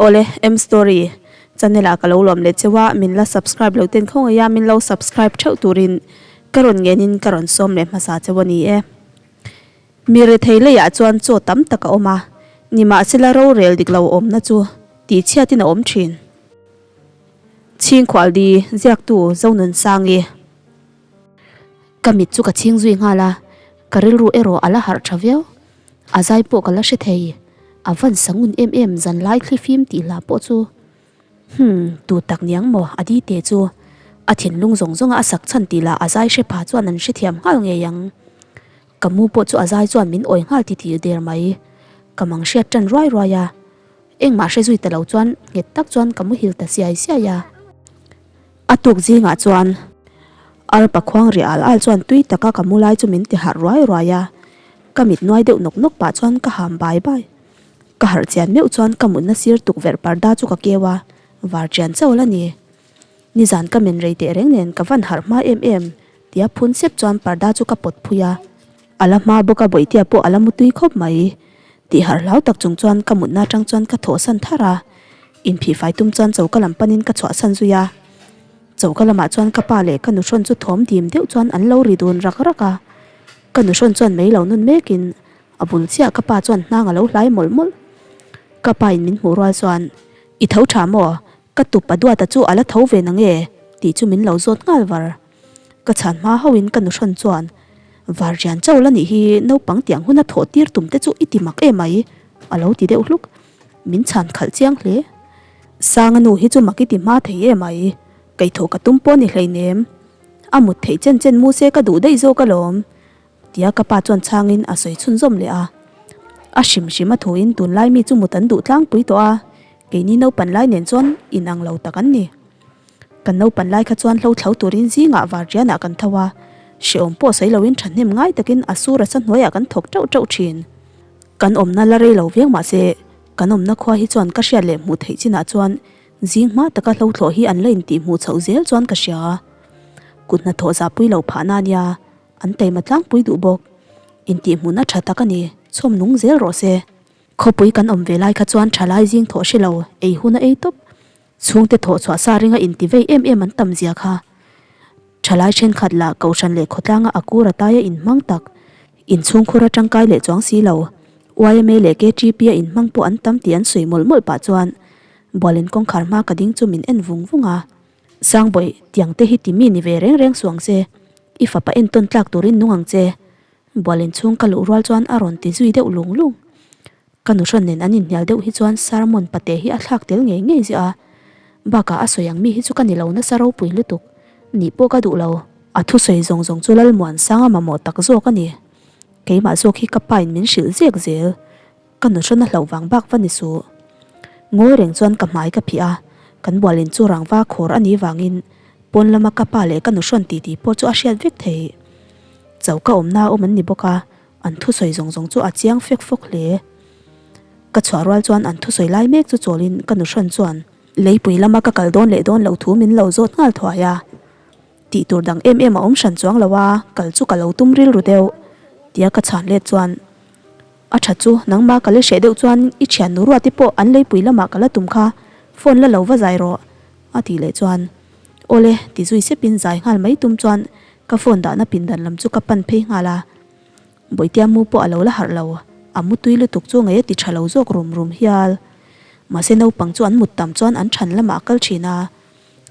Awle, M Story channel ah ka lo lawm leh cheu a, min la subscribe lo ten khawngaih a, min lo subscribe theuh turin ka rawn ngenin ka rawn sawm leh hmasa cheu a ni e. Mi rethei leiah chuan chaw tam tak a awm a, nimahsela rorel dik lo awmna chu tihchhiatin a awm thin. Chhingkhual di ziaktu Zonunsangi. Ka mit chu ka chhing zui nghal a, ka rilru erawh a la harh tha viau. A zai pawh ka la hre thei, a van sangun em em zan lai thli fim tih hla pawh chu. Hmm, tu tak niang maw a di te chu. A thinlung zawng zawnga a sak chhan tih lah a zai hre pha chuan an hrethiam nghal ngei ang. Ka mu pawh chu a zai chuan min awi nghal ti tih der mai. Ka mang hriat tan ruai ruai a, engmah hre zui ta lo chuan nghet tak chuan ka muhil ta siai siai a. A tuk zingah chuan arpa khuang ri al al chuan tui taka ka mu lai chu min ti harh ruai ruai a, ka mit nuai deuh nawk nawk pah chuan ka ham bai bai. Ka harh chian meuh chuan ka mutna sir tukverh parda chu ka keu a, var chian chauh la ni. Nizan ka men rei teh reng nen ka van harh hma em em tia phun sep chuan parda chu ka pawt phui a, a la hma bawk a bawihtea pawh a la mu tui khawp mai. Tih harh hlau tak chung chuan ka mutna atang chuan ka thawhsan thar a, inphihfai tum chuan choka lam panin ka chhuahsan zui a. Choka lamah chuan ka pa leh ka nuhrawn chu thawm dim deuh chuan an lo ri dun rak rak a. Ka nuhrawn chuan mei lo nun mekin a bul chiah ka pa chuan hnang a lo hlai mawlh mawlh. Ka pa in min hmuh rual chuan, I tho tha maw? Ka tup a duata chu a la tho ve na nge? tih chu min lo zawt nghal var. Ka chhan hma hauhin ka nuhrawn chuan, Var rian chauh la nih hi naupang tiang huna thawh tir tum te chu i ti mak em mai, a lo ti deuh hluk. Min chhan khalh chiang hle. Sanga nu hi chu mak i ti hma thei em mai, kaihthawh ka tum pawh ni hleinem. A mut theih chen chen mu se ka duh daih zawk alawm, tia ka pa chuan chhangin a sawi chhunzawm leh a. A hrim hrim a thuin tunlai mi chu mut an duh tlangpui tawh a, keini naupan lai nen chuan inang lo tak an ni. Kan naupan lai kha chuan hlo thlo turin zingah varṭianah kan tho a, hrehawm pawh sawi loin ṭhahnem ngai takin a sur a sa hnuaiah kan thawk ṭauh ṭauh ṭhin. Kan awmna la rei lo viau mahse kan awmna khua hi chuan ka hriat leh hmuh theih chinah chuan zing hma taka hlo thlawh hi an la intih hmuh chhoh zel chuan ka hria. Kut hnathawh zahpui lo phahna ania an taima tlangpui duh bawk. Intih hmuhna ṭha tak a ni, chhawm nung zel rawh se. Khawpui kan awm ve lai kha chuan ṭhalai zing thawh hre lo, ei hun a ei tawp. Chhungte thawh chhuah sa ringa inti vei em em an tam zia kha. Thalai thenkhat lah Kohhran leh khawtlanga a kur a taia inhmang tak, inchhungkhur a tangkai leh chuang si lo, yma leh KTP a inhmang pawh an tam tih an sawi mawlh mawlh pah chuan Bualin kawngkhar hma ka ding chu min en vung vung a. Sangbawih, tiang te hi ti mi ni ve reng reng suang che, i fapa entawn tlak turin nung ang che. Bualin chhung ka luh rual chuan a rawn ti zui deuh lung lung. Ka nuhrawn nen an inhnial deuh hi chuan sermon pate hi a thlak tel ngei ngei ziah a, bakah a sawi ang mi hi chu ka ni lo nasa ropui lutuk, nih pawh ka duh lo. A thusawi zawng zawng chu Lalmuansanga mamawh tak zawk a ni. Keimah zawk hi ka pain min hrilh zek zel, ka nuhrawn a hlauh vang bak va ni suh. Ngawi reng chuan ka hmai ka phih a, kan bualin chu rangva khawr a nih vangin pawn lama ka pa leh ka nuhrawn titi pawh chu a hriat vek theih. Choka awmna a awm an ni bawk a, An thusawi zawng zawng chu a chiang fek fawk hle. Ka chhuah rual chuan an thusawi lai mek chu chawlin ka nuhrawn chuan leipui lama ka kal dawn leh dawn lo thu min lo zawt nghal thuai a. Tih tur dang em em a awm hran chuang lo a, kal chu ka lo tum rilru deuh tia ka chhan let chuan a tha chu nangma ka la hreh deuh chuan i thian nu ruati pawh an leipui lamah ka la tum kha phone la lo va zai rawh a tih leh chuan awle ti zui sepin zai nghal mai tum chuan ka phone dahna pindan lam chu ka pan phei nghal a. Bawihtea mu pawh a lo la harh lo, a mu tui lutuk chu ngei a ti tha lo zawk rum rum hial. Mahse naupang chu an mut tam chuan an than lamah a kal thin a,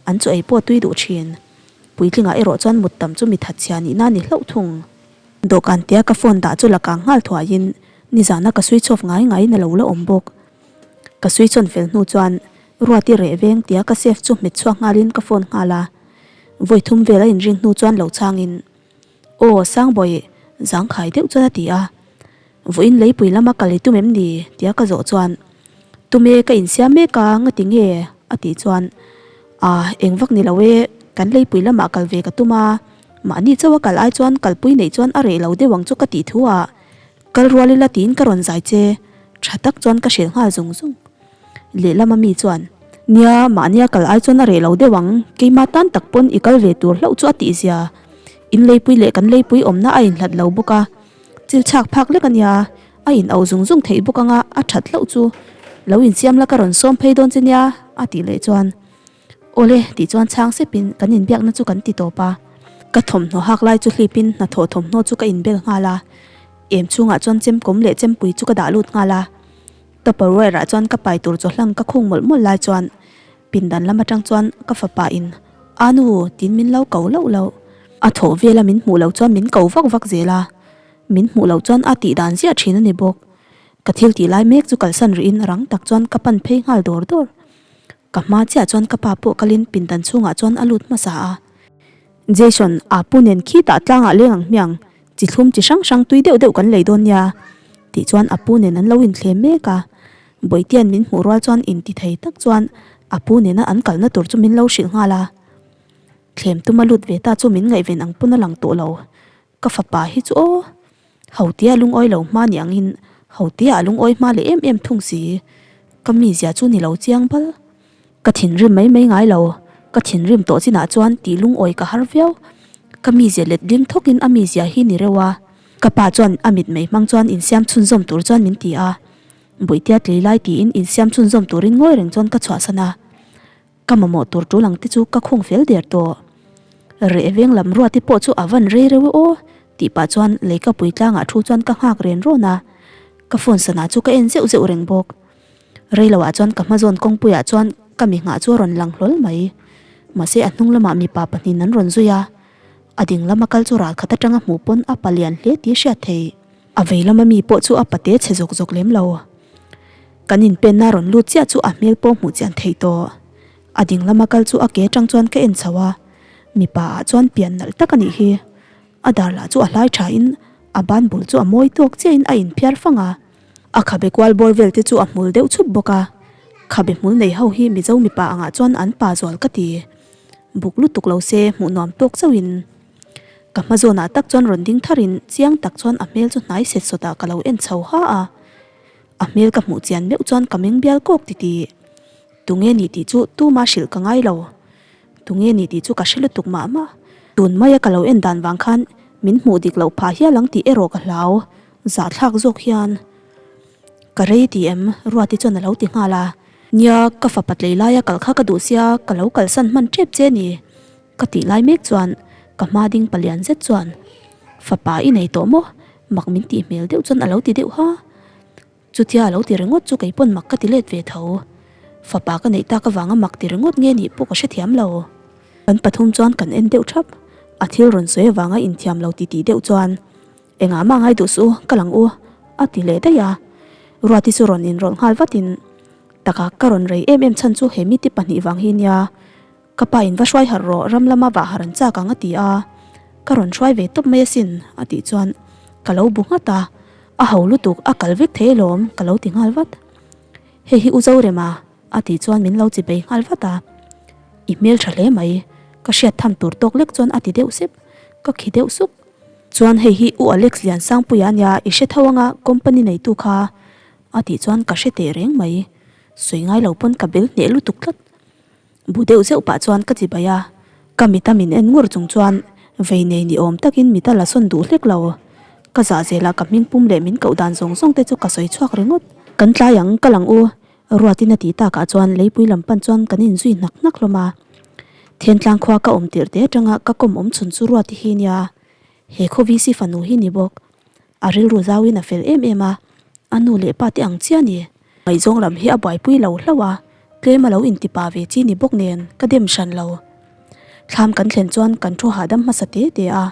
an chaw ei pawh a tui duh thin. Puitlingah erawh chuan mut tam chu mi thatchhia nihna a ni hlauh thung. Dawhkan tia ka phone dah chu la kang nghal thuaiin nizana ka switch off ngai ngaiin a lo la awm bawk. Ka switch on fel hnu chuan Ruati reh veng tia ka save chu hmet chhuak nghalin ka phone nghal a. Vawi thum vel a inring hnu chuan lo chhangin. Aw, Sangbawi, zangkhai deuh chuan a ti a. Vawiin leipui lama kal i tum em ni? tia ka zawh chuan, Tume ka insiam mek a, ngati nge? a tih chuan, A, eng vak ni lo e, kan leipui lamah kal ve ka tum a, mahni chauha kal ai chuan kalpui neih chuan a reh lo deuh ang chu ka tih thu a, kal rual ila tiin ka rawn zai che, tha tak chuan ka hrilh nghal zung zung. Lehlam ami chuan, Nia, mahnia kal ai chuan a reh lo deuh ang, keimah tan tak pawn i kal ve tur hlauh chu a tih zia. In leipui leh kan leipui awmna a inhlat lo bawk a, chil chhak phak lek a nia, a in auh zung zung theih bawk anga a that hlauh chu. Lo insiam la ka rawn sawm phei dawn che nia a tih leh chuan Awle tih chuan chhang sepin kan inbiakna chu kan ti tawp a. Ka thawmhnaw hak lai chu hlipin hnathawh thawmhnaw chu ka inbel nghal a. Em chhungah chuan chemkawm leh chempui chu ka dah lut nghal a. Tupperware ah chuan ka pai tur chaw hlang ka khung mawlh mawlh lai chuan pindan lam atang chuan ka fapa in A nu tiin min lo ko loh loh. A thawh vela min hmuh loh chuan min ko vak vak zel a. Min hmuh loh chuan a tih dan ziah thin a ni bawk. Ka thil tih lai mek chu kalsan rih in rang tak chuan ka pan phei nghal dawr dawr. Ka hma chiah chuan ka pa pawh kalin pindan chhungah chuan a lut hmasa a. Jason, a pu nen khitah tlangah leng ang hmiang, chi thlum chi hrang hrang tui deuh deuh kan lei dawn nia tih chuan a pu nen an lo inthlem mek a. Bawihtian min hmuh rual chuan inti thei tak chuan a pu nena an kalna tur chu min lo hrilh nghal a. Thlem tuma lut ve ta chu min ngaihven ang pawn a lang tawh lo. Ka fapa hi chu aw, Hotea lungawi lo hma ni angin Hotea a lungawi hma leh em em thung si. Ka mizia chu ni lo chiang bal. Ka thinrim mai mai ngai lo, ka thinrim tawh chinah chuan tih lungawi ka har viau. Ka mizia let ding thawkin a mizia hi ni reuh a. Ka pa chuan a mitmei hmang chuan insiam chhunzawm tur chuan min ti a. Buitia tlei lai tiin insiam chhunzawm turin ngawi reng chuan ka chhuahsan a. Ka mamawh tur tul ang te chu ka khung fel der tawh. Reh veng lam ruati pawh chu a van rei reuh e aw tih pah chuan leikapui tlangah thu chuan ka nghak ren rawn a, ka phone sana chu ka en zeuh zeuh reng bawk. Rei loah chuan ka hmazawn kawngpuiah chuan ka mi nghah chu a rawn lang hlawl mai. Mahse a hnung lamah mipa pahnin an rawn zui a, a ding lama kal chu ral khat atanga hmuh pawn a palian hle tih hriat theih. A vei lama mi pawh chu a pate chhe zawk zawk lem lo. Kan inpenna rawn lut chiah chu a hmel pawh hmuh chian theih tawh. A ding lama kal chu a ke atang chuan ka en chho a, mipa ah chuan pian nalh tak a nih hi. A dar lah chu a hlai tha in a ban bul chu a mawi tawk chiah in a inphiar fang a. A khabe kual bawr vel te chu a hmul deuh chhup bawk a. Khabe hmul nei ho hi Mizo mipa angah chuan an pa zual ka ti. Buk lutuk lo se hmuh nuam tawk chauh in. Ka hma zawnah tak chuan rawn ding thar in chiang tak chuan a hmel chu hnai set sawt ah ka lo en chho ha a. A hmel ka hmuh chian meuh chuan ka meng bial kawk ti ti. Tunge ni tih chu tuma hrilh ka ngai lo. Tunge ni tih chu ka hre lutuk mah mah. Tun maia ka lo en dan vang khan min hmuh dik loh phah hial ang tih erawh ka hlau. Zahthlak zawk hian ka rei ti em? Ruati chuan a lo ti nghal a. Nia, ka fapa tlei laia kal kha ka duh sia, ka lo kalsan hman tep che ni. Ka tih lai mek chuan ka hma ding palian zet chuan fapa i nei tawh maw? Mak min tih hmel deuh chuan a lo ti deuh ha. Chutia a lo ti ringawt chu kei pawn mak ka ti let ve tho. Fapa ka neih tak avanga mak ti ringawt nge nih pawh ka hrethiam lo. Kan pathum chuan kan en deuh thap. A thil rawn sawi avanga inthiam lo ti tih deuh chuan engah mah ngai duh suh u, ka lang u a ti leh daih a. Ruati chu rawn inrawlh nghal vatin taka ka rawn rei em em chhan chu he mite pahnih vang hi nia. Ka pa in va hruai harh rawh, ram lama vah harh an chak ang a ti a, ka rawn hruai ve tawp mai asin a tih chuan ka lo bu nghat a, a ho lutuk a kal vek thei alawm ka lo ti nghal vat. Hei hi u Zorema a tih chuan min lo chi bei nghal vat a, i hmel tha hle mai, ka hriat tham tur tawk lek chuan a ti deuh sep, ka khi deuh sup. Chuan hei hi u Alex Liansangpuia ania i hre tho anga company neitu kha a tih chuan ka hre teh reng mai, sawi ngai lo pawn ka bel hneh lutuk tlat. Bu deuh zeuh pah chuan ka ti bai a, ka mita min en ngur chung chuan vei nei ni awm takin mita la sawn duh hlek lo. Ka zah zelah ka hming pum leh min koh dan zawng zawng te chu ka sawi chhuak ringawt. Kan tlai ang, ka lang u, Ruatin a tih takah chuan leipui lam pan chuan kan inzui hnak hnak hlawm a. Thentlang khua ka awm tirh te atanga ka kawm awm chhun chu Ruati hi nia, he khaw VC fanu hi ni bawk. A rilru zauin a fel em em a, a nu leh pa te ang chiah a ni. Ngaihzawng lam hi a buaipui lo hlauh a, tlem a lo inti pa ve chi ni bawk nen ka dem hran lo. Thlam kan thlen chuan kan thu hahdam hmasa te te a,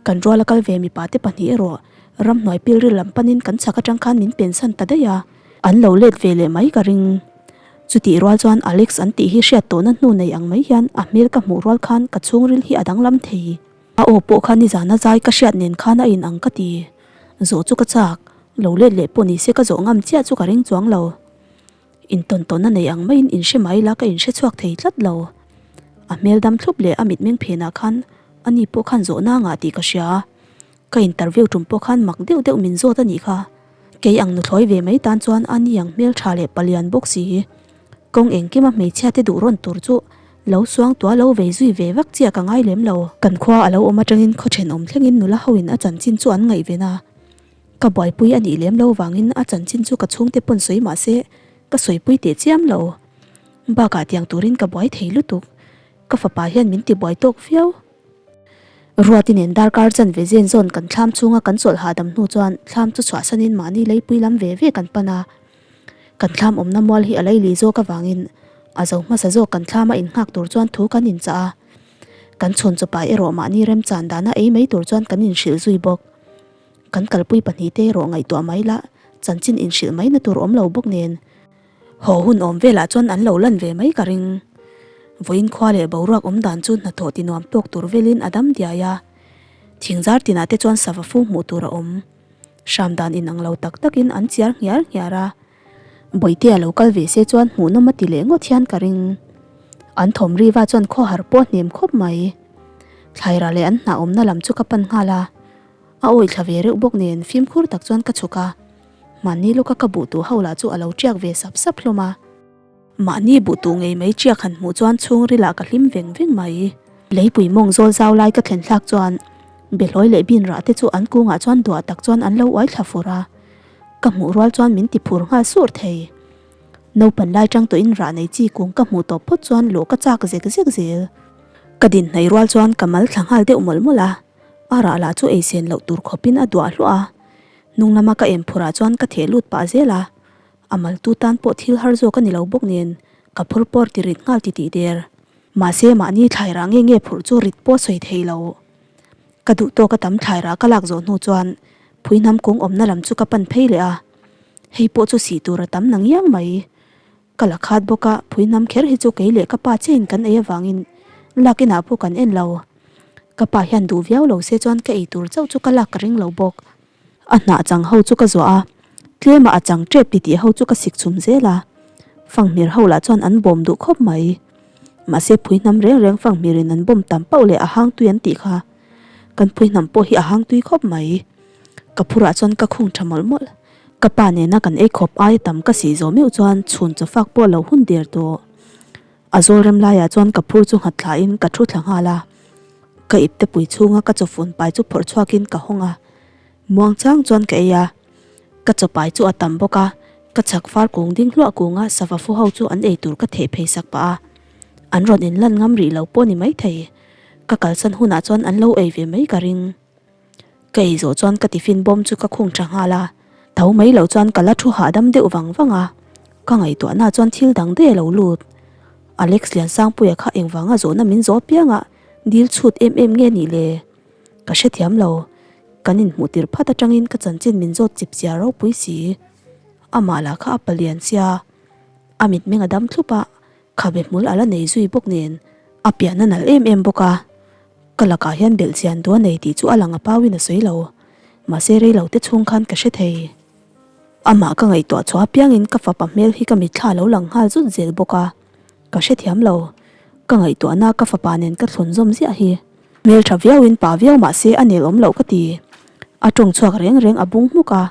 kan ruala kal ve mipa te pahnih erawh ramhnuai pilril lam panin kan chhak atang khan min pensan ta daih a, an lo let ve leh mai ka ring. Chutih rual chuan Alex an tih hi hriat tawhna hnu nei ang mai hian a hmel ka hmuh rual khan ka chhungril hi a danglam thei. A aw pawh kha nizana zai ka hriat nen khan a in ang ka ti. Zawh chu ka chak, lo let leh pawh nise ka zawh ngam chiah chu ka ring chuang lo. Intawn tawnna nei ang maiin inhre mai la ka inhre chhuak thei tlat lo. A hmel dam thlup leh a mitmeng phenah khan ani pawh khan zawhna a ngah tih ka hria. Ka interview tum pawh khan mak deuh deuh min zawt a nih kha. Kei ang nuthlawi ve mai tan chuan ani ang hmel tha leh palian bawk si. Kawng engkima hmeichhia te duh rawn tur chu lo suang tua lo vei zui ve vak chiah ka ngai lem lo. Kan khua a lo awm atangin khaw thenawm thlengin nula hoin a chanchin chu an ngaihven a. Ka buaipui a nih lem lo vangin a chanchin chu ka chhungte pawn sawi mah se. Ka sawipui teh chiam lo. Bakah tiang turin ka buai thei lutuk. Ka fapa hian min tibuai tawk viau. Ruati nen darkar chanve zen zawn kan thlam chhunga kan chawlh hahdam hnu chuan thlam chu chhuahsanin mahni leipui lam ve ve kan pan a. Kan thlam awmna mual hi a leili zawk avangin a zo hmasa zawk kan thlama innghak tur chuan thu kan inchah a. Kan chhun chawpa erawh mahni remchan dana ei mai tur chuan kan inhrilh zui bawk. Kan kalpui pahnihte erawh ngaihtuah mai la, chanchin inhrilh maina tur awm lo bawk nen. Haw hun awm velah chuan an lo lan ve mai ka ring. Vawiin khua leh boruak awm dan chu hnathawh ti nuam tawk tur velin a dam diai a. Thingzar tinah te chuan sava fu hmuh tur a awm. Hram dan inang lo tak takin an chiar nghiar nghiar a. Bawihtea lo kal ve se chuan hmuhnawm a ti leh ngawt hian ka ring. An thawm riva chuan khawhar pawh a hnem khawp mai. Thlaira leh an hnah awmna lam chu ka pan nghal a. A awi thla ve reuh bawk nen fimkhur tak chuan ka chhuk a. Mahni lawka ka buh tuh ho lah chu a lo tiak ve sap sap hlawm a. Mahni buh tuh ngei mai tiak han hmuh chuan chhungril ah ka hlim veng veng mai. Leipui mawng zawl zau lai ka thlen thlak chuan Behlawi leh bin rah te chu an kungah chuan duah tak chuan an lo uai thla fur a. Ka hmuh rual chuan min ti phur nghal sur thei. Naupan lai tang tawhin rah nei chi kung ka hmuh tawp phawt chuan luh ka chak zek zek zel. Ka din hnaih rual chuan ka mal thla nghal deuh mawlh mawlh a. A rah lah chu eisen loh tur khawpin a duah hluah a. Hnung lama ka em phurah chuan ka theh lut pah zel a, a maltu tan pawh thil har zawk a ni lo bawk nen ka phur pawr ti rit nghal titih der. Mahse mahni thlairah nge nge phurh chu rit pawh sawi thei lo. Ka duh tawk a tam thlairah ka lak zawh hnu chuan phui hnam kung awmna lam chu ka pan phei leh a, hei pawh chu sih tur a tam na ngiang mai. Ka la khat bawk a, phui hnam kher hi chu kei leh ka pa chiahin kan ei avangin lak inah pawh kan en lo. Ka pa hian duh viau lo se chuan ka ei tur chauh chu ka lak ka ring lo bawk. A hnah chang ho chu ka zuah a, tlema a chang tep titih ho chu ka sik chhum zel a. Fanghmir ho lah chuan an bawm duh khawp mai. Mahse phui hnam reng reng fanghmirin an bawm tam pauh leh a hang tui an tih kha. Kan phui hnam pawh hi a hang tui khawp mai. Ka phurah chuan ka khung tha mawlh mawlh. Ka pa nena kan ei khawp aia tam ka sih zawh meuh chuan chhun chawfak pawh lo hun der tawh. A zawl rem laiah chuan ka phur chu nghat thlain ka thu thla nghal a. Ka ipte pui chhunga ka chawfun pai chu phawrh chhuakin ka hawng a. Muang chang chuan ka ei a. Ka chaw pai chu a tam bawk a, ka chhak far kung ding hluah kunga sava fu ho chu an ei tur ka theh phei sak pah a. An rawn inlan ngam rih lo pawh ni maithei. Ka kalsan hunah chuan an lo ei ve mai ka ring. Ka ei zawh chuan ka tiffin bawm chu ka khung tha nghal a, tho mai loh chuan ka la thu hahdam deuh vang vang a, ka ngaihtuahna chuan thil dang daih a lo lut. Alex Liansangpuia kha engvanga zawhna min zawh apianga dil chhut em em nge nih le? Ka hrethiam lo, kan inhmuh tirh phat atangin ka chanchin min zawt chip chiar ropui si. Amah lah kha a palian sia, a mitmeng a dam thlup a, khabe hmul a la nei zui bawk nen a pian a nalh em em bawk a. Ka lakah hian belh chian duh a nei tih chu a lang a pauin a sawi lo. Mahse rei lo te chhung khan ka hre thei. Amah ka ngaihtuah chhuah apiangin ka fapa hmel hi ka mitthla lo lang nghal zut zel bawk a. Ka hrethiam lo. Ka ngaihtuahna ka fapa nen ka thlawn zawm ziah hi. Hmel tha viauin pa viau mahse a nel awm loh ka ti. A tawng chhuak reng reng a bung hmuk a.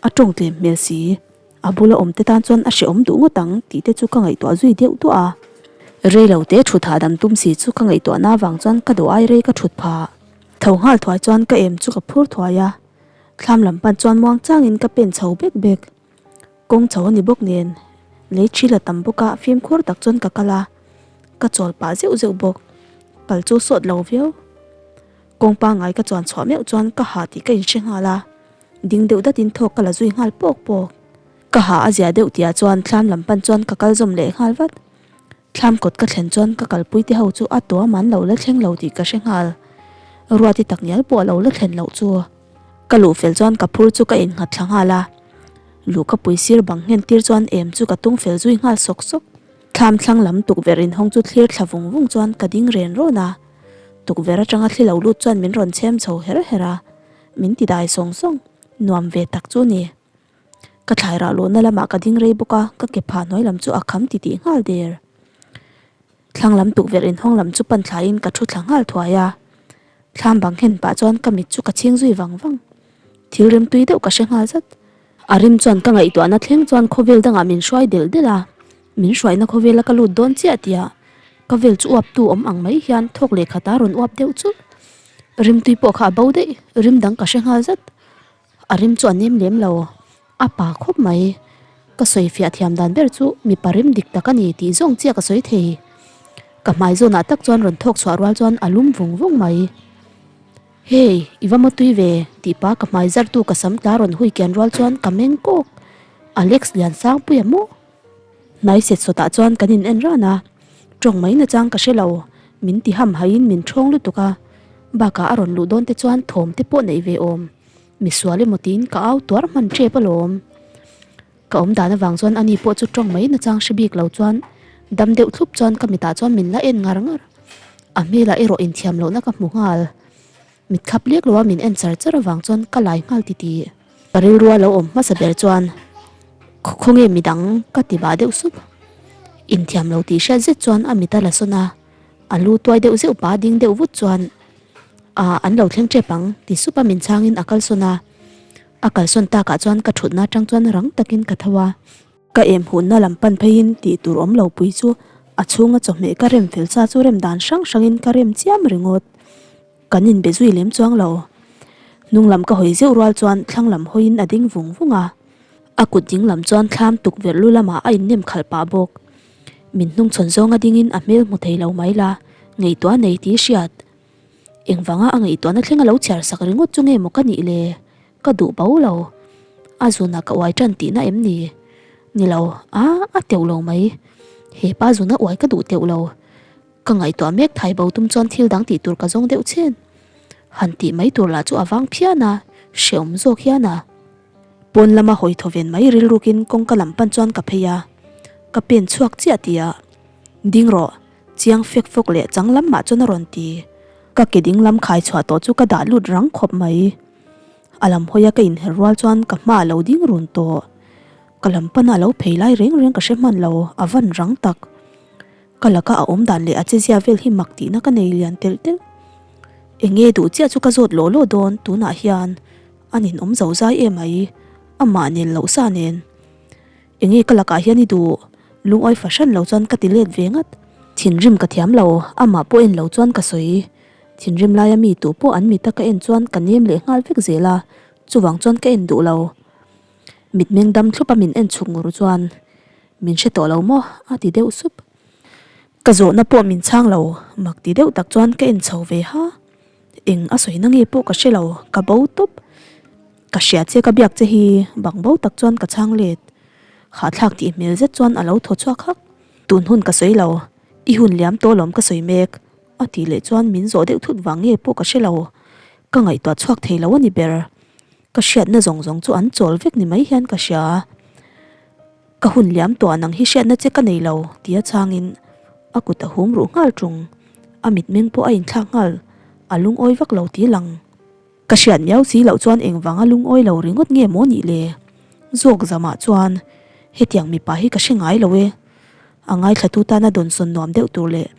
A tawng tlem hmel si. A bula awm te tan chuan a hrehawm duh ngawt ang tih te chu ka ngaihtuah zui deuh duah a. Rei lo te thut hahdam tum si chu ka ngaihtuahna avang chuan ka duh ai rei ka thut phah. Tho nghal thuai chuan ka em chu ka phur thuai a, thlam lam pan chuan muang changin ka pen chho bek bek. Kawng chho a ni bawk nen, lei thi la tam bawk a fimkhur tak chuan ka kal a, ka chawl pah zeuh zeuh bawk. Pal chu sawt lo viau. Kawng pangngai ka chuan chhuah meuh chuan ka ha tih ka inhre nghal a. Ding deuh datin thawk ka la zui nghal pawk pawk. Ka ha a zia deuh tihah chuan thlam lam pan chuan ka kal zawm leh nghal vat. Thlam kawt ka thlen chuan ka kalpui te ho chu a tuam an lo la thleng lo tih ka hre nghal. Ruati tak ngial pawh a lo la thlen loh chu. Ka luh fel chuan ka phur chu ka innghat thla nghal a. Luh ka pui sir bang nghen tir chuan em chu ka tung fel zui nghal sawk sawk. Thlam thlang lam tukverh inhawng chu thlir thla vung vung chuan ka ding ren rawn a. Tukverh atanga thli lo lut chuan min rawn chhem chho her her a. Min ti dai sawng sawng, nuam ve tak chu ni. Ka thlai rah luhna lamah ka ding rei bawk a, ka ke phah hnuai lam chu a kham ti tih nghal der. Thlang lam tukverh inhawng lam chu pan thlaiin ka thu thla nghal thuai a. Thlam bang nghen pah chuan ka mit chu ka chhing zui vang vang. Thil rim tui deuh ka hre nghal zat. A rim chuan ka ngaihtuahna thleng chuan khawvel dangah min hruai delh delh a. Min hruaina khawvela ka lut dawn chiah tia ka vel chu uap tu awm ang mai hian thawk leh khat a rawn uap deuh chulh. Rimtui pawh kha a bo daih, rim dang ka hre nghal zat. A rim chu a nem lem lo, a pa khawp mai. Ka sawi fiah thiam dan ber chu mipa rim dik tak a ni tih zawng chiah ka sawi thei. Ka hmai zawnah tak chuan rawn thawk chhuah rual chuan a lum vung vung mai. Hey, i va mawtui ve tih pa ka hmai zartu ka sam tla rawn hui kian rual chuan ka meng kawk. Alex Liansangpuia maw? Hnai set sawtah chuan kan in en ran a, tawng mai nachang ka hre lo, min ti ham haiin min thawng lutuk a, bakah a rawn luh dawn te chuan thawm te pawh neih ve awm, misual emaw tiin ka au tuar hman tep alawm. Ka awm dan avang chuan ani pawh chu tawng mai nachang hre bik lo chuan dam deuh thlup chuan ka mitah chuan min la en ngar ngar, a hmelah erawh inthiam lohna ka hmu nghal. Mit khap lek lo a min en char char avang chuan ka lai nghal ti tih. Ka rilrua lo awm hmasa ber chuan khawnge midang ka ti bah deuh sup. Inthiam lo tih hriat zet chuan a mit a la sawn a, a lu tuai deuh zeuh pa ding deuh vut chuan ah an lo thleng tep ang ti sup a min chhangin a kalsawn a. A kalsawn takah chuan ka thutna atang chuan rang takin ka tho a. Ka em hunna lam pan pheiin tih tur awm lo pui chu a chhunga chawhmeh ka rem fel sa chu rem dan hrang hrangin ka rem chiam ringawt. Kan inbe zui lem chuang lo. Hnung lam ka hawi zeuh rual chuan thlang lam hawiin a ding vung vung a. A kut ding lam chuan thlam tukverh lu lamah a innem khalh pah bawk. Min hnungchhawn zawnga dingin a hmel hmu thei lo mai la, ngaihtuah nei tih hriat. Engvanga a ngaihtuahna thleng a lo chhiar sak ringawt chu nge maw ka nih le? Ka duh bo lo. A zuna ka uai tan tihna em ni? Ni lo, a a teuh lo mai. He pa zuna uai ka duh teuh lo. Ka ngaihtuah mek thai bo tum chuan thil dang tih tur ka zawng deuh chhen. Han tih mai tur lah chu a vang phian a, hrehawm zawk hian a. Pawn lama hawi thaw ven mai rilrukin kawngka lam pan chuan ka phei a, ka pen chhuak chiah tih ah, Ding rawh, Chiang fek fawk leh chang lam mah chuan a rawn ti. Ka ke ding lam khai chhuah tawh chu ka dah lut rang khawp mai. A lam hawia ka inher rual chuan ka hma a lo ding run tawh. Ka lam pana a lo phei lai reng reng ka hre hman lo, a van rang tak. Ka laka a awm dan leh a chezia vel hi mak tihna ka nei lian telh telh. Enge duh chiah chu ka zawt lawh lawh dawn tunah hian a ninawm zo zai em ai, amah nel loh sa nen. Enge ka lakah hian i duh? Lungawi fahran lo chuan ka ti let ve ngat. Thinrim ka thiam lo, amah pawh en lo chuan ka sawi. Thinrim laia mi tu pawh an mita ka en chuan ka nem leh nghal vek zel a, chuvang chuan ka en duh lo. Mitmeng dam thlup a min en chhuk ngur chuan, Min hre tawh lo maw? a ti deuh sup. Ka zawhna pawh min chhang lo, mak ti deuh tak chuan ka en chho ve ha. Eng a sawi na nge pawh ka hre lo, ka bo tawp. Ka hria che ka biak che hi bang bo tak chuan ka chhang let. Hahthlak tih hmel zet chuan a lo thaw chhuak hak. Tun hun ka sawi lo, i hun liam tawh lawm ka sawi mek a tih leh chuan min zawh deuh thut vang nge pawh ka hre lo. Ka ngaihtuah chhuak thei lo a ni ber. Ka hriatna zawng zawng chu an chawl vek ni mai hian ka hria. Ka hun liam tawh nang hi hriatna che ka nei lo tia chhangin a kut a hum ruh nghal ṭung. A mitmeng pawh a inthlak nghal, a lungawi vak lo tih lang. Ka hriat miau si loh chuan engvanga lungawi lo ringawt nge maw nih le? Zawk zamah chuan hetiang mipa hi ka hre ngai lo e. A ngaithlatu tana dawnsawn nuam deuh tur leh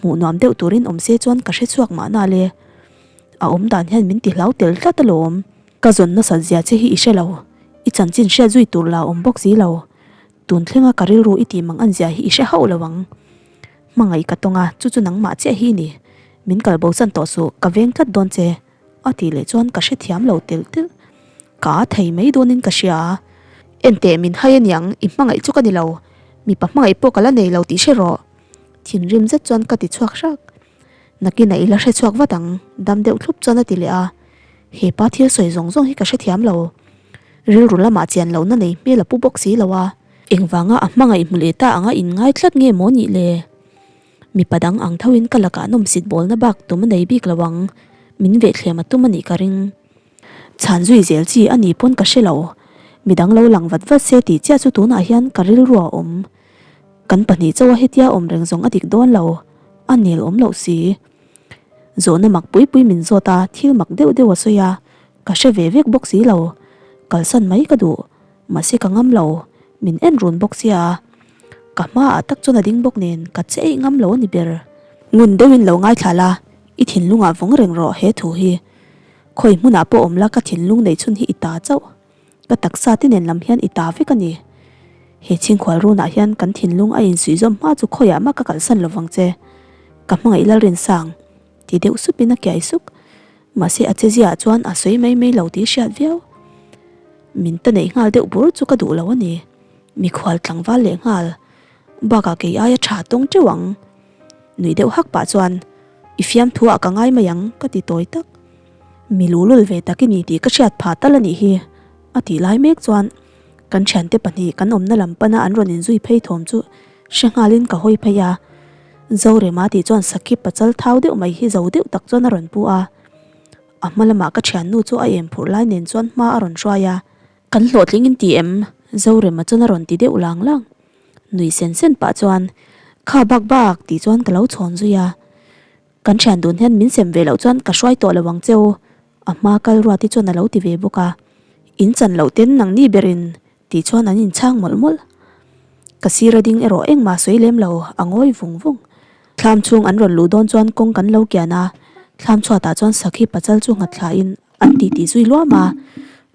hmuh nuam deuh turin awm se chuan ka hre chhuak mahna le. A awm dan hian min ti hlau tel tlat alawm. Ka zawn nasat zia che hi i hre lo, i chanchin hriat zui tur la awm bawk si lo. Tun thlenga ka rilru i tih mang an zia hi i hre hauh lo ang. Hmangaih ka tawng a, chu chu nangmah chiah hi ni. Min kal bo san tawh suh, ka veng tlat dawn che. A tih leh chuan ka hrethiam lo telh telh. Ka a thei mai dawnin ka hria. Enteh min hai aniang, i hmangaih chu ka ni lo. Mipa hmangaih pawh ka la nei lo tih hre rawh. Thinrim zet chuan ka ti chhuak hrak. Nakinah i la hre chhuak vat ang, dam deuh thlup chuan a ti leh a. He pa thil sawi zawng zawng hi ka hrethiam lo. Rilru lamah chian lohna nei hmel a pu bawk si lo a. Engvanga a hmangaih hmu leh ta anga inngai tlat nge maw nih le? Mipa dang ang thoin ka lakah nawmsit bawlna bak tum a nei bik lo ang, min vehthlem a tum a nih ka ring. Chhan zui zel chi a ni pawn ka hre lo. Midang lo lang vat vat se tih chiah chu tunah hian ka rilru a awm. Kan pahnih chauha hetia awm reng zawng a dik dawn lo, a nel awm loh si. Zawhna mak pui pui min zawt a, thil mak deuh deuh a sawi a, ka hre ve vek bawk si lo. Kalsan mai ka duh. Mahse ka ngam lo, min en run bawk sia. Ka hmaah tak chuan a ding bawk nen ka che eih ngam lo a ni ber. Ngun deuhin lo ngaithla la, i thinlungah vawng reng rawh he thu hi. Khawi hmunah pawh awm la ka thinlung neih chhun hi i ta chauh. Ka taksa te nen lam hian i ta vek a ni. He chhingkhual runah hian kan thinlung a insuihzawm hma chu khawiah mah ka kalsan lovang che. Ka hmangaih Lalrinsang. Ti deuh supin a kiai suk. Mahse a cheziaah chuan a sawi mai mai lo tih hriat viau. Min ta neih nghal deuh bur chu ka duh lo a ni. Mikhual tlangval leh nghal bakah kei aia tha tawng teuh ang. Nui deuh hak pah chuan i fiamthu ah ka ngai mai ang ka ti tawi tak. Mi lulul ve tak i ni tih ka hriat phah tal a nih hi a tih lai mek chuan kan thiante pahnih kan awmna lam pana an rawn inzui phei thawm chu hre nghalin ka hawi phei a. Zorema tih chuan Sakhi pachal thau deuh mai hi zo deuh tak chuan a rawn pu a. A hma lamah ka thiannu chu a em phurh lai nen chuan hma a rawn hruai a. Kan hlawhtling in ti em? Zorema chuan a rawn ti deuh lang lang. Nui sen sen pah chuan, Kha bak bak tih chuan ka lo chhawn zui a. Kan thian dun hian min sem ve loh chuan ka hruai tawh lo ang che u, a hma kal ruati chuan a lo ti ve bawk a. In chan loh ten nangni berin tih chuan an inchhang mawlh mawlh. Ka sir a ding erawh engmah sawi lem lo, a ngawi vung vung. Thlam chhung an rawn luh dawn chuan kawng kan lo kian a, thlam chhuatah chuan sakhi pachal chu nghat thlain an titi zui luam a,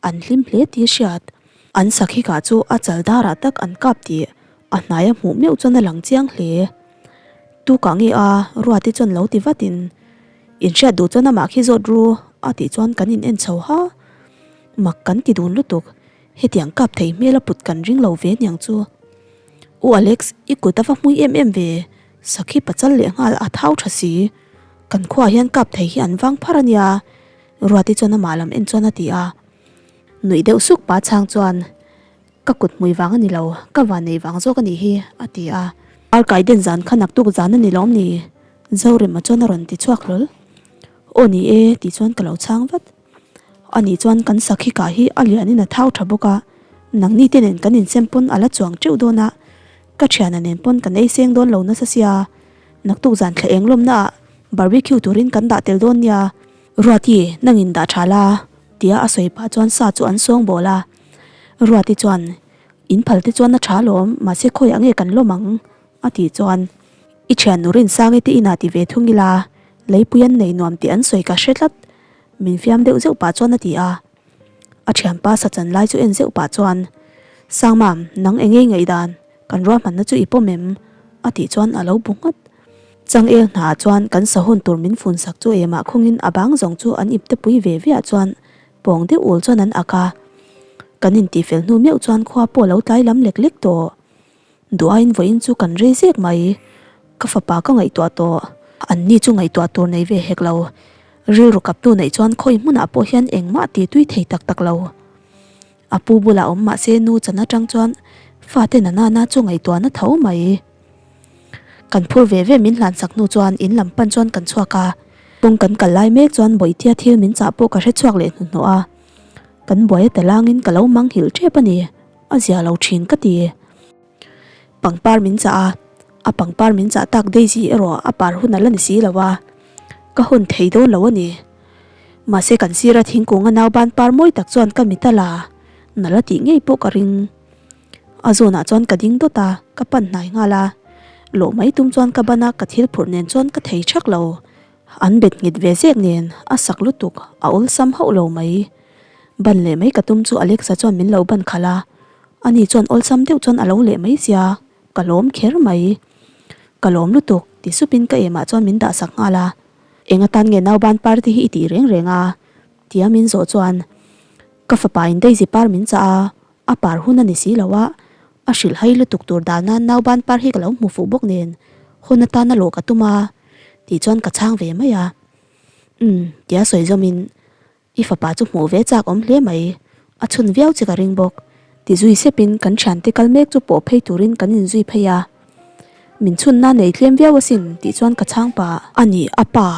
an hlim hle tih hriat. An sakhi kah chu a chal darah tak an kap tih a hnaia hmuh meuh chuan a lang chiang hle. Tu kah nge a, Ruati chuan lo ti vatin, In hriat duh chuan amah khi zawt ru a tih chuan kan in en chho ha. Mak kan ti dun lutuk, hetiang kap thei hmel a put kan ring lo ve niang chu. U Alex, i kut a va hmui em em ve, sakhi pachal leh nghal a thau tha si. Kan khuaah hian kap thei hi an vang phar a nia, Ruati chuan amah lam en chuan a ti a. Nuih deuh suk pa chhang chuan, Ka kut hmui vang a ni lo, ka van nei vang zawk a nih hi, a ti a. Arkai den zan kha naktuk zan a ni lawm ni? Zorema chuan a rawn ti chhuak hlawl. Aw ni e, tih chuan ka lo chhang vat. Ani chuan kan sakhi kah hi a lianin a thau tha bawk a, nangni te nen kan insem pawn a la chuang teuh dawn a, ka thiana nen pawn kan ei seng dawn lo nasa sia, naktuk zan thla eng lawmna ah barbecue turin kan dah tel dawn nia, Ruati nangin dah tha la tia a sawi pah chuan sa chu an sawng bawl a, Ruati chuan in phal te chuan a tha lawm mahse khawiah nge kan lawm ang a tih chuan i thian nu Rinsangi te inah ti ve thung ila leipui an nei nuam tih an sawi ka hre tlat. Min fiam deuh zeuh pah chuan a ti a. A thianpa sa chan lai chu en zeuh pah chuan, Sangmam, nang eng ngei ngaihdan, kan ruahmanna chu i pawm em? a tih chuan a lo bu nghat. Changel hnaah chuan kan sa hun tur min fun sak chu emah khungin a bang zawng chu an ipte pui ve ve ah chuan pawng deuh ul chuan an ak a. Kan intihfel hnu meuh chuan khua pawh a lo tlai lam lek lek tawh. Duhaiin vawiin chu kan rei zek mai. Ka fapa ka ngaihtuah tawh. An ni chu ngaihtuah tur nei ve hek lo. Rilru kaptu neih chuan khawi hmunah pawh hian engmah ti tui thei tak tak lo. A pu bulah awm mah se nu chan atang chuan fate na nana chu ngaihtuahna tho mai. Kan phur ve ve min hlansak hnu chuan in lam pan chuan kan chhuak a. Kawng kan kal lai mek chuan Bawihtia thil min chah pawh ka hre chhuak leh hnuhnawh a. Kan buai a talangin ka lo manghilh tep a ni. A zia lo thin ka ti. Pangpar min chah a, a pangpar min chah tak Daisy erawh a par hun a la ni si lo a, ka hawn thei dawn lo a ni. Mahse kan sira thingkung a nauban par mawi tak chuan ka mit a la, nalh a tih ngei pawh ka ring. A zawnah chuan ka ding dawt a, ka pan hnai nghal a. Lawh mai tum chuan ka ban a, ka thil phurh nen chuan ka thei thak lo. An bet nghet ve zek nen a sak lutuk a awlsam hauh lo mai. Ban leh mai ka tum chu Alexa chuan min lo ban khalh a, ani chuan awlsam deuh chuan a lo leh mai sia, ka lawm kher mai. Ka lawm lutuk ti supin ka emah chuan min dah sak nghal a, Eng atan nge nauban party hi i tih reng reng a? tia min zawh chuan ka fapa in Daisy par min chah a, a par hun a ni si lo a, a hrilh hai lutuk tur dana nauban par hi ka lo hmu fuh bawk nen hawn atana lawh ka tum a tih chuan ka chhang ve mai a. Umm tia sawi zawmin I fapa chu hmuh ve chak awm hle mai, a chhun viau che ka ring bawk. Ti zui sepin kan thiante kal mek chu pawh phei turin kan inzui phei a. Min chhunna nei tlem viau asin tih chuan ka chhang pah. A ni a pa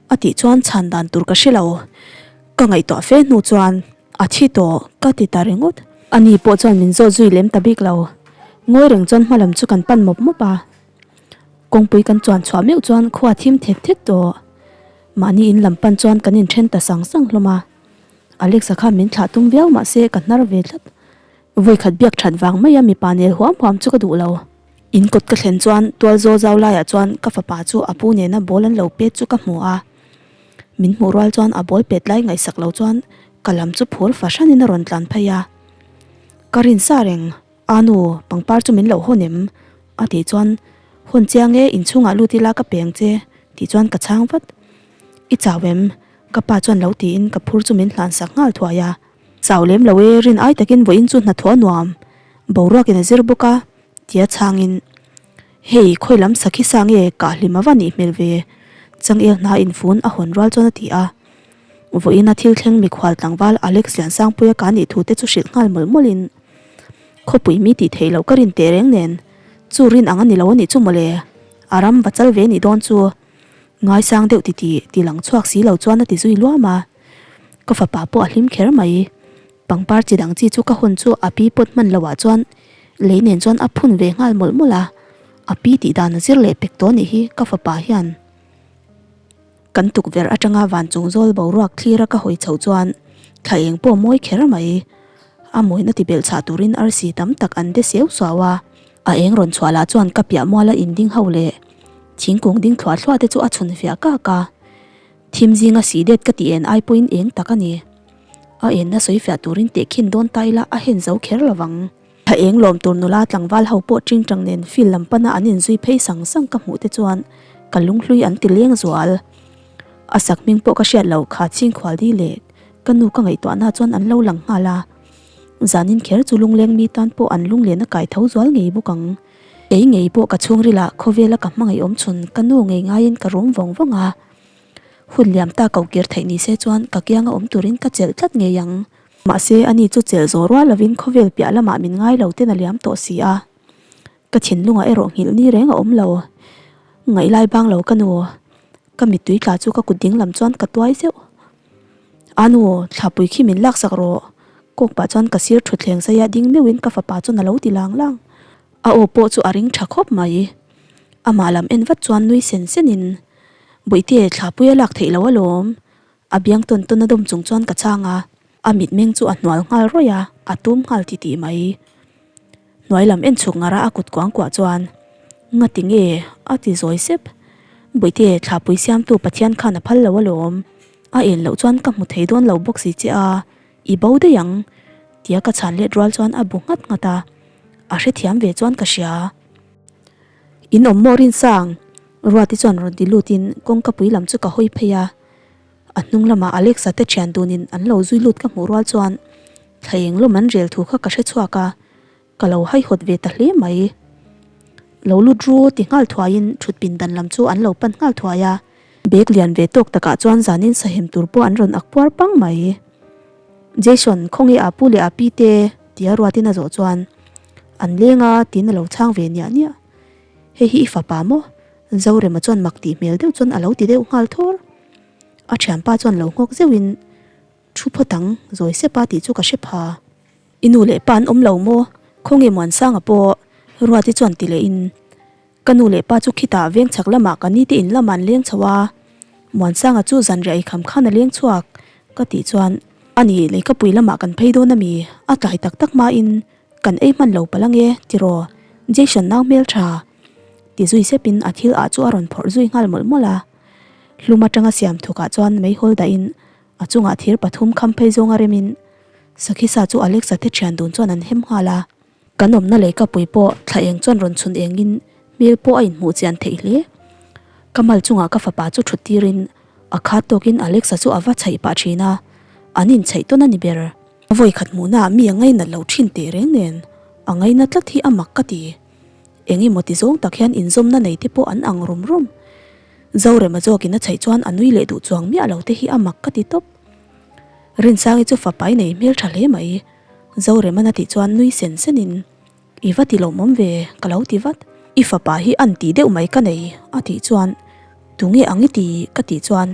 a tih chuan chhan dan tur ka hre lo. Ka ngaihtuah fe hnu chuan a thi tawh ka ti ta ringawt. A ni pawh chuan min zawt zui lem ta bik lo. Ngawi reng chuan hma lam chu kan pan mawp mawp a. Kawngpui kan chuan chhuah meuh chuan khua thim thet thet tawh. Mahni in lam pan chuan kan inthen ta sang sang hlawm a, Alexa khan min thlah tum viau mahse ka hnar ve tlat. Vawikhat biak that vang mai a mipa nel huam huam chu ka duh lo. In kawt ka thlen chuan tual zaw zau laiah chuan ka fapa chu a pu nena ball an lo pet chu ka hmu a, min hmuh rual chuan a ball pet lai ngaihsak lo chuan ka lam chu phur fahranin a rawn tlan phei a. Ka rin sa reng. A nu, pangpar chu min lo hawn em? A tih chuan, Hawn chiang e, inchhungah lut ila ka peng che, tih chuan ka chhang vat. I chau em? Ka pa chuan lo tiin ka phur chu min hlan sak nghal thuai a. Chau lem lo e, rin ai takin vawiin chu hnathawh a nuam. Boruakin a zir bawk a, tia chhangin, Hei, khawi lam sakhi sa nge kah hlim a va nih hmel ve? Changel hna infun a hawn rual chuan a ti a. Vawiina thil thleng mikhual tlangval Alex Liansangpuia ka nih thu te chu hrilh nghal mawlh mawlhin, Khawpui mi tih theih loh ka rin teh reng nen, chu rin ang a ni lo a nih chu mawle, a ram va chal ve nih dawn chu. Ngaisang deuh titi ti lang chhuak si lo chuan a ti zui luam a. Ka fapa pawh a hlim kher mai. Pangpar chi dang chi chu ka hawn chu a pi pawt hman loh ah chuan lei nen chuan a phun ve nghal mawlh mawlh a, a pi tih dan a zir leh pek tawh nih hi ka fapa hian. Kan tukverh atanga van chung zawl boruak thlir a ka hawi chhoh chuan thla eng pawh mawi kher mai. A mawina ti belh chhah turin arsi tam tak an de seu suau a, a eng rawn chhuah lah chuan ka piah muala inding ho leh thingkung ding thluah thluah te chu a chhun fiah kak a. Thim zinga si det ka tih en ai pawhin eng tak a ni. A enna sawi fiah turin tehkhin dawn ta ila a hen zo kher lovang. Thla eng lawm tur nula tlangval ho pawh tingtang nen field lam pana an inzui phei sang sang ka hmuh te chuan ka lunghlui an ti leng zual. A sak hming pawh ka hriat loh kha chhingkhual di leh ka nu ka ngaihtuahna chuan an lo lang nghal a. Zanin kher chu lungleng mi tan pawh an lunglen a kai tho zual ngei bawk ang. Kei ngei pawh ka chhungrila khawvela ka hmangaih awm chhun ka nu ngei ngaiin ka rum vawng vawng a. Hun liam ta ko kir theih ni se chuan ka kianga awm turin ka chelh tlat ngei ang. Mahse, ani chu chelh zawh rual lovin khawvel piah lamah min ngai lo ten a liam tawh si a. Ka thinlungah erawh nghilh ni reng a awm lo. Ngaih lai bang lo ka nu. Ka mittui tla chu ka kut ding lam chuan ka tuai zeuh. A nu, thlapui khi min laksak rawh. Kawk pah chuan ka sir thutthleng saia ding meuhin ka fapa chuan a lo ti lang lang. A aw pawh chu a ring tha khawp mai. Amah lam en vat chuan nui sen senin, Bawihte, thlapui a lak theih loh alawm. A biang tawn tawn a dawm chung chuan ka chhang a, a mitmeng chu a hnual nghal rawih a, a tum nghal titih mai. Hnuai lam en chhuk ngar a a kut kuang kuah chuan, Ngati nge? a ti zawi sep. Bawihte, thlapui siamtu Pathian khan a phal lo alawm. A en loh chuan ka hmu thei dawn lo bawk si che a, I bo daih ang, tia ka chhan let rual chuan a bu nghat nghat a, a hrethiam ve chuan ka hria. In awm maw Rinsang? Ruati chuan rawn ti lutin kawngkapui lam chu ka hawi phei a, a hnung lamah Alexa te thian dunin an lo zui lut ka hmuh rual chuan thla eng lawm an rel thu kha ka hre chhuak a, ka lo haihawt ve ta hle mai. Lo lut ru ti nghal thuaiin thut pindan lam chu an lo pan nghal thuai a. Bag lian ve tawk takah chuan zanin sahem tur pawh an rawn ak puar pang mai. Jason, khawnge a pu leh a pi te? tia ruatin a zawh chuan an leng a tiin a lo chhang ve niah niah. Hei hi i fapa maw? Zorema chuan mak tih hmel deuh chuan a lo ti deuh nghal thawr. A thianpa chuan lo nghawk zeuhin Thu phawt ang, zawi sep a tih chu ka hre pha. I nu leh pa an awm lo maw? Khawnge Muansanga pawh? Ruati chuan ti lehin Ka nu leh pa chu khitah veng chhak lamah ka nite in lamah an leng chho a, Muansanga chu zanriah ei kham khan a leng chhuak ka tih chuan a ni leikapui lamah kan phei dawn a mi, a tlai tak tak hmain kan ei hman lo palh ange tiraw Jason nau hmel tha ti zui sepin a thil ah chu a rawn phawrh zui nghal mawlh mawlh a, hlum atanga siam thukah chuan meihawl dahin a chungah thir pathum kham phei zawnga remin Sakhisa chu Alexa te thian dun chuan an hem nghal a. Kan awmna lehkapui pawh thla eng chuan rawn chhun engin hmel pawh a inhmuh chian theih hle. Ka mal chungah ka fapa chu thut tirin a khat tawkin Alexa chu a va chhaih pah thin a, an inchhaih tawn a ni ber. A vawikhat hmuhnaah mi a ngainat lo thin teh reng nen a ngaina tlat hi a mak ka ti. Eng emaw ti zawng tak hian inzawmna nei te pawh an ang rum rum. Zorema zawkin a chhaih chuan a nui leh duh chuang miah lo te hi a mak ka ti tawp. Rinsangi chu fapa i nei hmel tha hle mai. Zoreman a tih chuan nui sen sen in, I va ti lawmawm ve, ka lo ti vat. I fapa hi an tih deuh mai ka nei, a tih chuan, Tunge ang i ti? ka tih chuan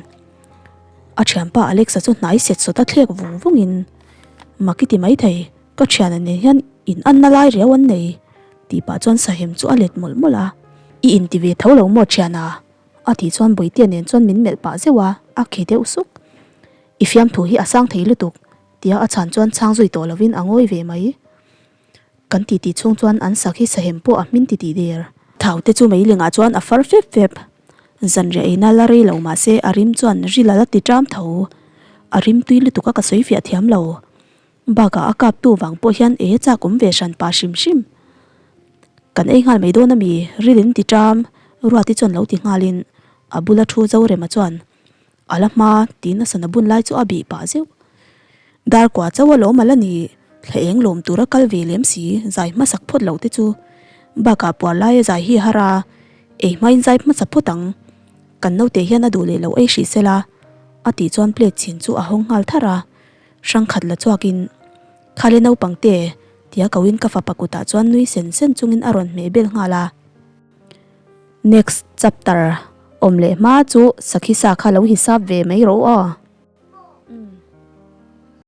a thianpa Alexa chu hnai set sawt a thlek vung vung in, Mak i ti mai thei, ka thiana nen hian in anna lai riau an nei, tih pah chuan sahem chu a let mawlh mawlh a, I inti ve tho lo maw thiana? a tih chuan Bawihtea nen chuan min melh pah zeuh a, a khi deuh suk. I fiamthu hi a sang thei lutuk, Tia a chhan chuan chhang zui tawh lovin a ngawi ve mai. Kan titi chhung chuan an sak hi sahem pawh a hmin titih der. Thau te chu meilingah chuan a far fep fep. Zanriah eina la rei lo mahse a rim chuan ril a la ti ṭam tho. A rim tui lutuk a ka sawi fiah thiam lo. Bakah a kap tu vang pawh hian ei a chak awm ve hran pah hrim hrim. Kan ei nghal mai dawn a mi, ril in ti ṭam, Ruati chuan lo ti nghalin a bula thu Zorema chuan A la hma tiin a sana bun lai chu a bih pah zeuh. Dar kua chauh alawm a la ni. Thla eng lawm tura kal ve lem si zai hmasak phawt loh te chu bakah puar laia zai hi a har a, ei hmain zai hmasa phawt ang. Kan naute hian a duh leh lo ei hrih sela a tih chuan plate chhin chu a hawng nghal tharh a, hrang khat la chhuakin Khale naupang te tia koin ka fapa kutah chuan nui sen sen chungin a rawn hmeh bel nghal a. Next chapter awm leh hma chu sakhi sa kha lo hisap ve mai rawh aw.